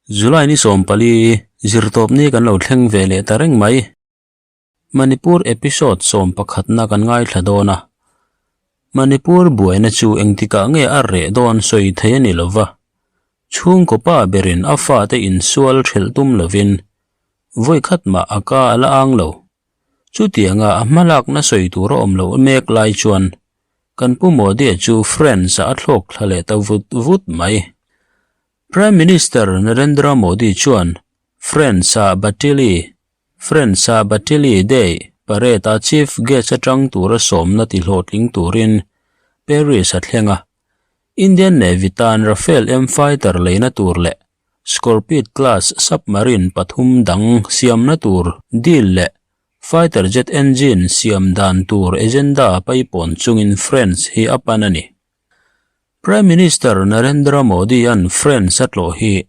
July ni 14 zirtawpni kan lo thleng ve leh ta reng mai. Manipur episode 11na kan ngaithla dawn a. Manipur buaina chu engtikah nge a reh dawn sawi thei a ni lo va. Chhungkaw pa berin a fate insual thelh tum lovin vawi khat mah a ka a la ang lo. Chutianga a hmalakna sawi tur a awm loh mek lai chuan kan Pu Modi-a chu France-ah a thlawk thla leh ta vut vut mai. Prime Minister Narendra Modi chuan France-ah Batili France-ah Batili Day parade-a Chief Guest atang tura sawmna tihlawhtling turin Paris a thleng a. Indian Navy tan Rafale M fighter leina tur leh Scorpede class submarine pathum dang siamna tur deal leh fighter jet engine siam dan tur agenda paipawn chungin France hi a pan a ni. Prime Minister Narendra Modi-a'n France a tlawh hi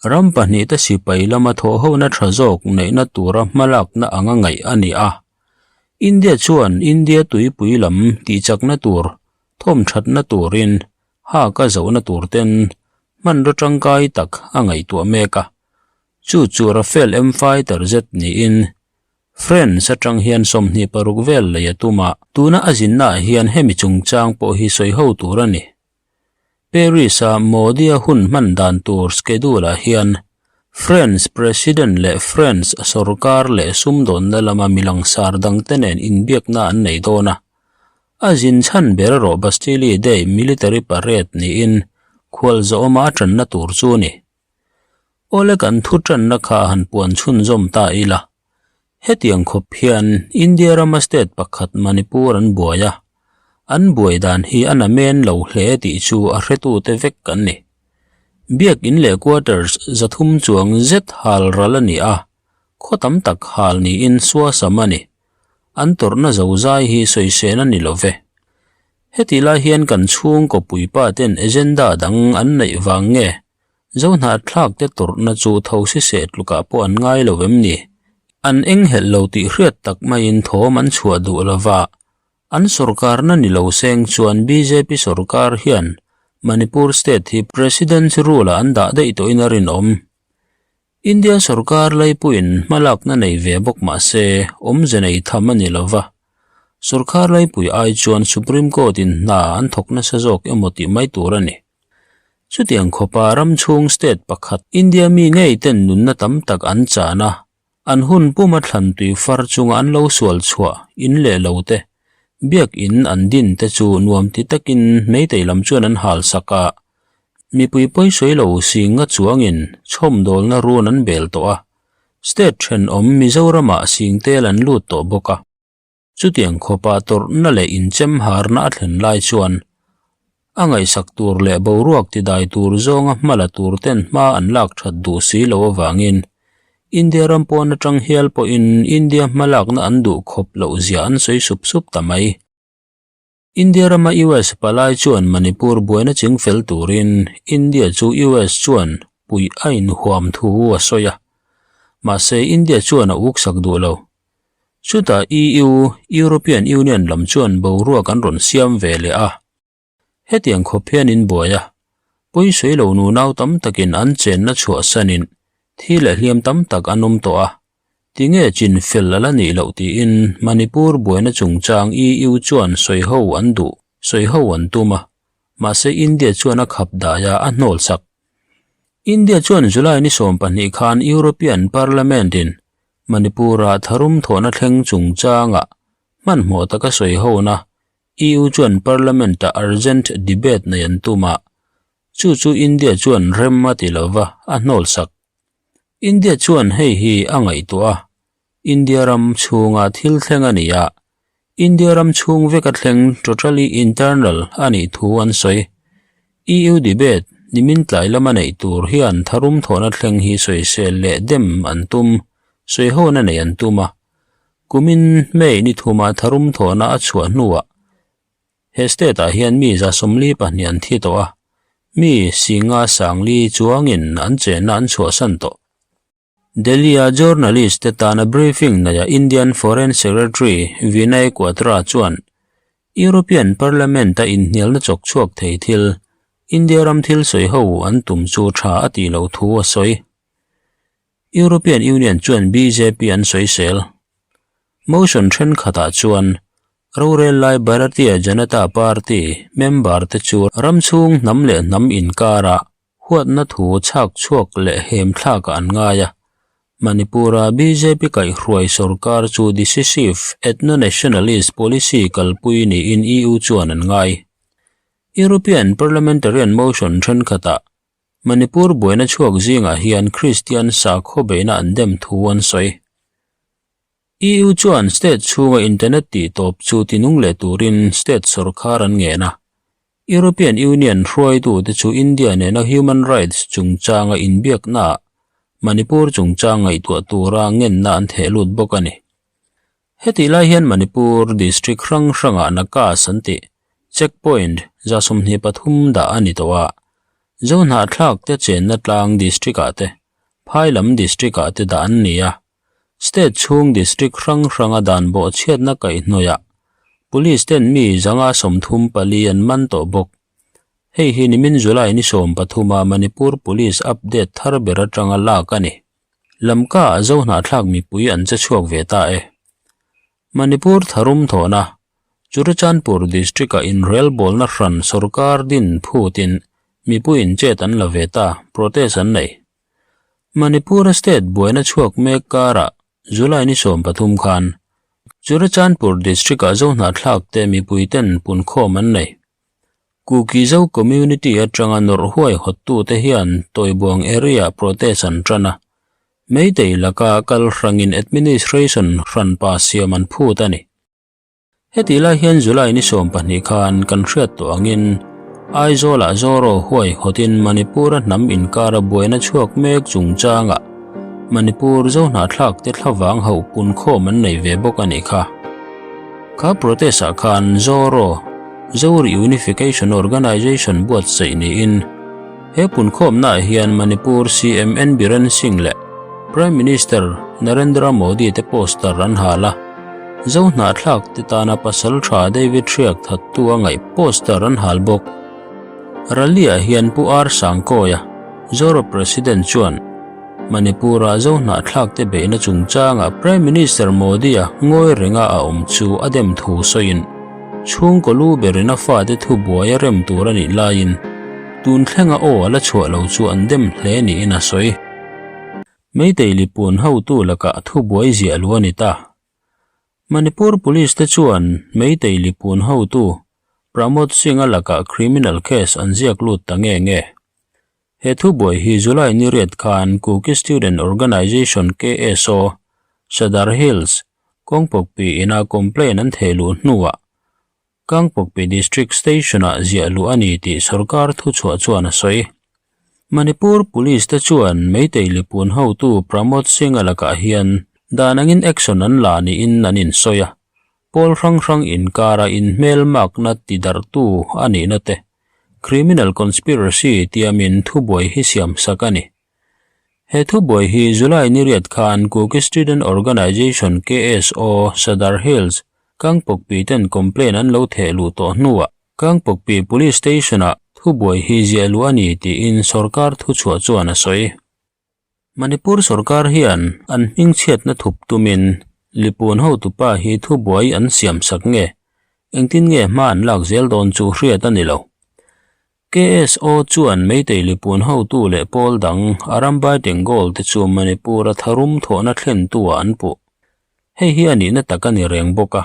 ram pahnihte sipai lama thawhhona tha zawk neihna tura hmalakna anga ngaih a ni a. India chuan India tuipui lam tihchakna tur Thawm thatna turin hak a zohna tur ten hmanraw tangkai tak a ngaihtuah mek a, chu chu Rafale M fighter jet niin France atang hian 26 vel lei a tum a, tuna a zinnaah hian hemi chungchang pawh hi sawi ho tur a ni. Paris-a Modi-a hun hman dan tur schedule-ah hian France President leh France sorkar leh sumdawnna lama mi langsar dangte nen inbiakna an nei dawn a. A zin chhan ber erawh Bastille Day military parade niin khual zawhawma a tanna tur chu a ni. Awle kan thu tanna kha han puan chhunzawm ta ila. Hetiang khawp hian India rama state pakhat Manipur an buai a, an buai dan hi a namen lo hle tih chu a hretute vek kan ni. Biak in leh quarters 300 chuang zet hal ral a ni a, khaw tam tak hal niin suasam a ni. An tawrhna zo zai hi sawisel a ni lo ve. Hetih lai hian kan chhungkaw puipa ten agenda dang an neih vang nge Zohnahthlak te tawrhna chu tho si seh tlukah pawh an ngai lo em ni? An enghelh lo tih hriat tak maiin thawm an chhuah duh lo va, an sorkarna ni lo seng chuan bjp sorkar hian Manipur state hi President's rule-ah an dah daih tawhin a rinawm. India sorkar laipuiin hmalakna nei ve bawk mah se awmze nei tham a ni lo va, sorkar laipui ai chuan Supreme Court-in hna an thawk nasa zawk emaw tih mai tur a ni. Chutiang khawpa ram chhung state pakhat India mi ngei ten nunna tam tak an chan a, an hun puma thlan tui far chunga an lo sual chhuah in leh lo te, biak in an din te chu nuam ti takin meitei lam chuan an hal sak a, Mipui pawisawi lo singa chuangin chhawmdawlna run an bel tawh a, state thenawm Mizoramah singtel an lut tawh bawk a. Chutiang khawpa tawrhna leh inchem harna a thlen lai chuan a ngaihsak tur leh boruak tidai tur zawnga hma la tur ten hma an lak that duh si lo avangin India ram pawn atang hial pawhin India hmalakna an duh khawp loh zia an sawi sup sup ta mai. India rama US palai chuan Manipur buaina chingfel turin India chu US chuan puih a inhuam thu a sawi a. Mahse India chuan a uksak duh lo. Chutah EU, European Union, lam chuan boruak an rawn siam ve leh a. Hetiang khawp hian in buai a, pawisawi lo nunau tam takin an chenna chhuahsanin thi leh hliam tam tak an awm tawh a. Tinge chin fel a la nih loh tiin Manipur buaina chungchang EU chuan sawi ho an duh, sawi ho an tum a, mahse India chuan a khap dai a, a hnawl sak. India chuan July ni 12 khan European Parliament-in Manipur-a tharum thawhna thleng chungchangah hmanhmawh taka sawi hona EU chuan Parliament-a urgent debate nei an tum a, chu chu India chuan rem a ti lova, a hnawl sak. India chuan hei hi a ngaihtuah a, India ram chhunga thil thleng a ni a, India ram chhung veka thleng totally internal a nih thu an sawi. EU debate nimin tlai lama neih tur hian tharum thawhna thleng hi sawisel leh dem an tum, sawihawna neih an tum a. Kumin May ni thuma tharum thawhna a chhuah hnuah He state-ah hian mi 42 an thi tawh a, mi singa sangli chuangin an chenna an chhuahsan tawh. Delhi-a journalist te tana briefing neia Indian Foreign Secretary Vinay Kwatra chuan European Parliament-a inhnialna chawk chhuak thei thil India ram thil sawi ho an tum chu tha a tih loh thu a sawi. European Union chuan bjp an sawisel. Motion thenkhatah chuan rorel lai Bharatiya Janata Party member te chu ram chhung hnam leh hnam inkarah huatna thu chhak chhuak leh hem thlakah an ngai a. Manipur-a bjp kaihhruai sorkar chu decisive ethno-nationalist policy kalpui niin EU chuan an ngai. European parliamentarian motion thenkhatah Manipur buaina chhuak zingah hian Kristian sakhaw beihna an dem thu an sawi. EU chuan state chhunga internet tih tawp chu tinung leh turin state sorkar an ngen a. European Union hruaitute chu India nena human rights chungchanga inbiaknaah Manipur chungchang ngaihtuah tura ngenna an theh lut bawk a ni. Hetih lai hian Manipur district hrang hrangah Nakas an tih check point 23 dah a ni tawh a, Zohnahthlak te chenna tlang district ah te, phai lam district ah te dah an ni a. State chhung district hrang hranga dan bawhchhiatna kaihhnawihah police ten mi 134 an man tawh bawk. Hei hi nimin July ni 13 a Manipur Police update thar ber atanga lak a ni. Lamka ah Zohnahthlak mipui an che chhuak ve ta e. Manipur tharum thawhna, Churachandpur district ah inrelbawlna hran sorkar din phutin mipuiin chet an la ve ta, protest an nei. Manipur-a state buaina chhuak mek karah July ni 13 khan Churachandpur district ah Zohnahthlak te mipui ten punkhawm an nei. Kuki Zo community atanga nawrh huai hawttute hian Tawibuang area protest an tan a, Meitei laka kal hrangin administration hranpa siam an phut a ni. Hetih lai hian July ni 12 khan kan hriat tawh angin Aizawlah Zoro huai hawtin Manipur-a hnam inkara buaina chhuak mek chungchangah Manipur Zohnahthlak te thlavang hauh punkhawm an nei ve bawk a nih kha. Kha protest ah khan Zoro, Zo Reunification Organisation buatsaih niin he punkhawmna ah hian Manipur CM N Biren Singh leh Prime Minister Narendra Modi te poster an hal a, Zo hnahthlak te tana pasal tha David Hriak thattu a ngaih poster an hal bawk. Rally ah hian Pu R Sangkawia, Zoro President chuan Manipur-a Zo hnahthlakte beihna chungchangah Prime Minister Modi-a ngawi renga a awm chu a dem thu sawiin, chhungkaw lu berin a fate thubuai a rem tur a nih laiin tun thlenga aw a la chhuah lo chu an dem hle niin a sawi. Meitei Lipun hotu lakah thubuai ziah lu a ni ta. Manipur Police te chuan Meitei Lipun hotu Pramod Singh-a lakah criminal case an ziak lut ta nge nge. He thubuai hi July ni riat khan Kuki Student Organisation, KSO, Sadar Hills, Kawngpawkpi ina complaint an theh luh hnuah Kangpawkpi District Station-ah ziah luh a ni tih sorkar thuchhuah chuan a sawi. Manipur Police te chuan Meitei Lipun hotu Pramod Singh-a lakah hian dan angin action an la niin an insawi a, pawl hrang hrang inkara inhmelmakna tidarhtu a nihna te Criminal conspiracy tiamin thubuai hi siam sak a ni. He thubuai hi July ni riat khan Kuki Student Organisation, KSO, Sadar Hills, Kangpokpi ten complaint an lo theh luh tawh hnuah Kangpokpi Police Station-ah thubuai hi ziah luh a ni tiin sorkar thuchhuah chuan a sawi. Manipur sorkar hian an hmingchhiatna thup tumin Lipun hotupa hi thubuai an siamsak nge? Engtin nge hma an lak zel dawn chu hriat a ni lo. KSO chuan Meitei Lipun hotu leh pawl dang Arambai Tengol te chu Manipur-a tharum thawhna thlentu-ah an puh. Hei hi a nihna tak a ni reng bawk a.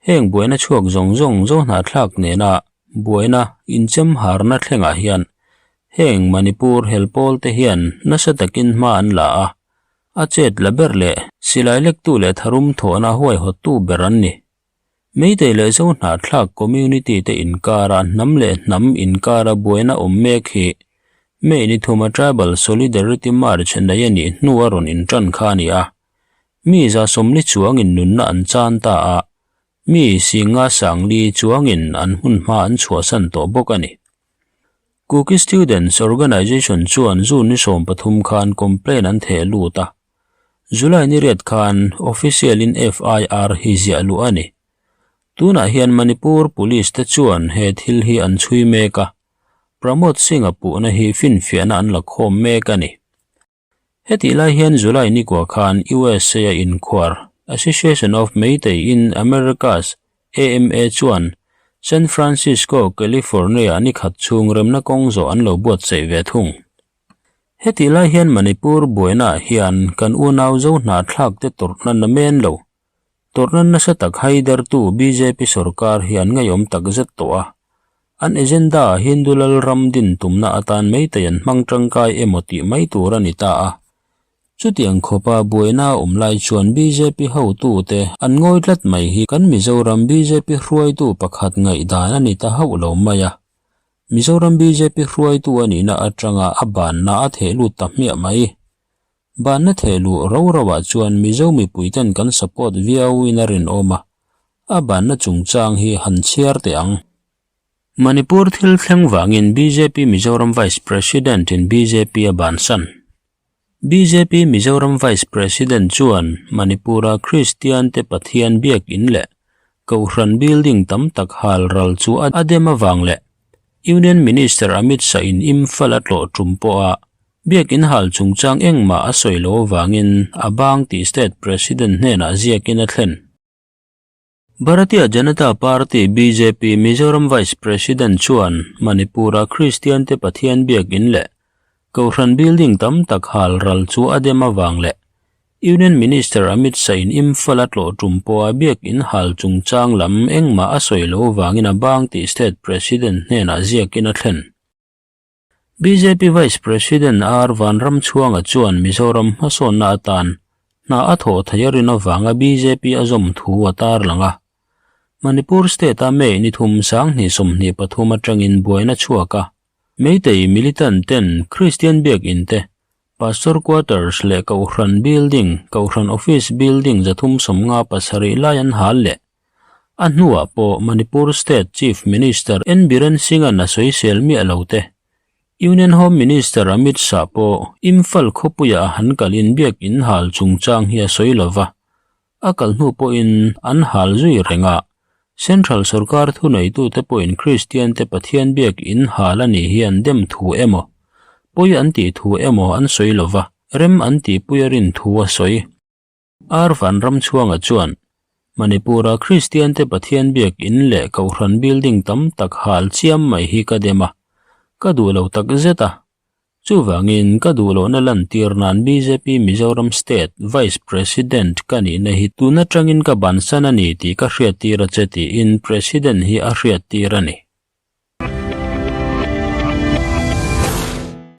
Heng buaina chhuak zawng zawng zo hnahthlak nena buaina inchem harna thlengah hian heng Manipur helpawl te hian nasa takin hma an la a, a chet la ber leh silai lektu leh tharum thawhna huaihawttu ber an ni. Meitei leh zo hnahthlak community te inkara hnam leh hnam inkara buaina awm mek hi May ni thuma Tribal Solidarity March nei a nih hnu a rawn intan kha a ni a. Mi 140 chuangin nunna an chan ta a, mi singa sangli chuangin an hmunhma an chhuahsan tawh bawk a ni. Kuki Students Organisation chuan June ni 13 khan complaint an theh lut a, July ni riat khan official-in FIR hi ziah luh a ni. Tunah hian Manipur Police te chuan he thil hi an chhui mek a, Pramod Singh-a puhna hi finfiahna an la khawm mek a ni. Hetih lai hian July nikua khan USA-a inkhuar Association of Meitei in Americas, AMA, chuan San Francisco, California-ah ni khat chhung remna kawng zawh an lo buatsaih ve thung. Hetih lai hian Manipur buainaah hian kan unau zo hnahthlakte tawrhna namen lo, tawrhna nasa tak haidertu bjp sorkar hi an ngaihawm takzet tawh a. An agenda ah Hindu lal ram din tumna atan Meitei an hmang tangkai emaw tih mai tur a ni ta a. Chutiang khawpa buaina a awm lai chuan bjp hotute an ngawi tlat mai hi kan Mizoram bjp hruaitu pakhat ngaihdan a ni ta hauh lo mai a. Mizoram bjp hruaitu a nihna atanga a banna a theh lut ta hmiah mai. Banna theh luh ro ro ah chuan Mizo mipuiten kan support viau in a rinawm a, a banna chungchang hi han chhiar teh ang. Manipur thil thleng vangin bjp Mizoram Vice President in bjp a bansan. Bjp Mizoram Vice President chuan Manipur-a Kristian te Pathian biak in leh Kohhran building tam tak hal ral chu a dem avang leh Union Minister Amit Shah in Imphal a tlawh tum pawha biak in hal chungchang engmah a sawi lo avangin a bang tih State President hnenah ziakin a thlen. Bharatiya Janata Party, bjp, Mizoram Vice President chuan Manipur-a Kristian-te Pathian biak in leh Kohhran building tam tak hal ral chu a dem avang leh Union Minister Amit Shah in Imphal a tlawh tum pawha biak in hal chungchang lam engmah a sawi lo avangin a bang tih State President hnenah ziakin a thlen. Bjp Vice President R Vanramchhuanga chuan Mizoram hmasawnna atan hna a thawh theih a rin avanga bjp a zawm thu a tarlang a. Manipur state-a May ni thum 2023 atangin buaina chhuak a, Meitei militant ten Kristian biak in te, Pastor Quarters leh Kohhran building, Kohhran Office building 357 lai an hal leh. A hnuah pawh Manipur State Chief Minister N Biren Singh-a'n a sawisel miah lo te. Union Home Minister Amit Shah pawh Imphal khawpuiah a han kalin biak in hal chungchang hi a sawi lo va, a kal hnu pawhin an hal zui reng a. Central sorkar thuneitute pawhin Kristian-te Pathian biak in hal a nih hi an dem thu emaw, pawi an tih thu emaw an sawi lo va, rem an tihpui a rin thu a sawi. Ar Vanramchhuanga chuan, Manipur-a Kristiante Pathian biak in leh Kohhran building tam tak hal chiam mai hi ka dem a, ka duh lo tak zet a. Chuvangin ka duh lohna lantir nan bjp Mizoram State Vice President ka nihna hi tun atangin ka bansan a ni tih ka hriattir a che tiin President hi a hriattir a ni.